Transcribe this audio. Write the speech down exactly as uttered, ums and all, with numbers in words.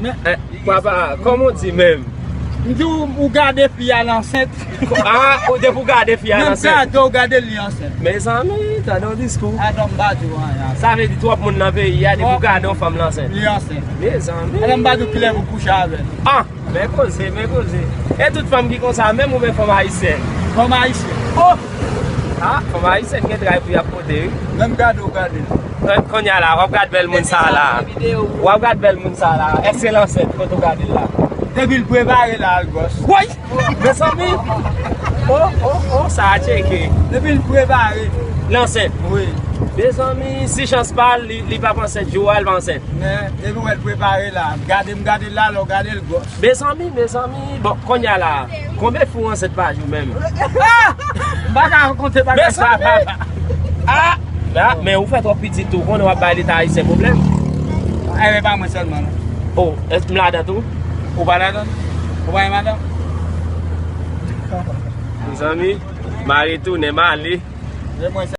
Men, eh, papa, kòman w di menm? M di w, ou gade fi a, l ansent. Ah, ou depi w gade fi a, l ansent. Menm gade, ou gade li ansent. Mezanmi, tande yon diskou. Adan m pa di w anyen. Sa vle di twòp moun nan peyi a, depi w gade yon fanm, l ansent. Li ansent. Mezanmi. Adan m pa di w kilè pou kouche avè l. Ah, men koze, men koze. E tout fanm ki konsa menm oubyen fanm ayisyèn? Fanm ayisyèn. Oh! Ah, fanm ayisyèn gen tray pou y ap pote, wi. Menm gade w gade l. Kounye a la, w ap gad bèl moun sa la. W ap gad bèl moun sa la. Èske l ansent kote w gade l la? Depi l prepare la, al gwòs. Woy! Mezanmi! Oh, oh, oh, sa a tcheke. Depi l prepare. L ansent? Wi. Mezanmi, si chans pa l, li, li p ap ansent. Jou a, l pa ansent. Men, depi w wè l prepare la, gade m gade l la, lè w gade l gwòs. Mezanmi, mezanmi, bon, kounye a la, konbyen fi w ansent pa jou menm? Ah! M pa ka konte bagay sa. Mezanmi! Ah! Ah, men ou fè twòp pitit tou, konnen w ap bay Leta ayisyen pwoblèm. Ay, men pa mwen sèlman, non. Oh, èske m ladan tou? Ou pa ladan? Ou pa gen madanm? Mezanmi, mari tounen male. Se mwen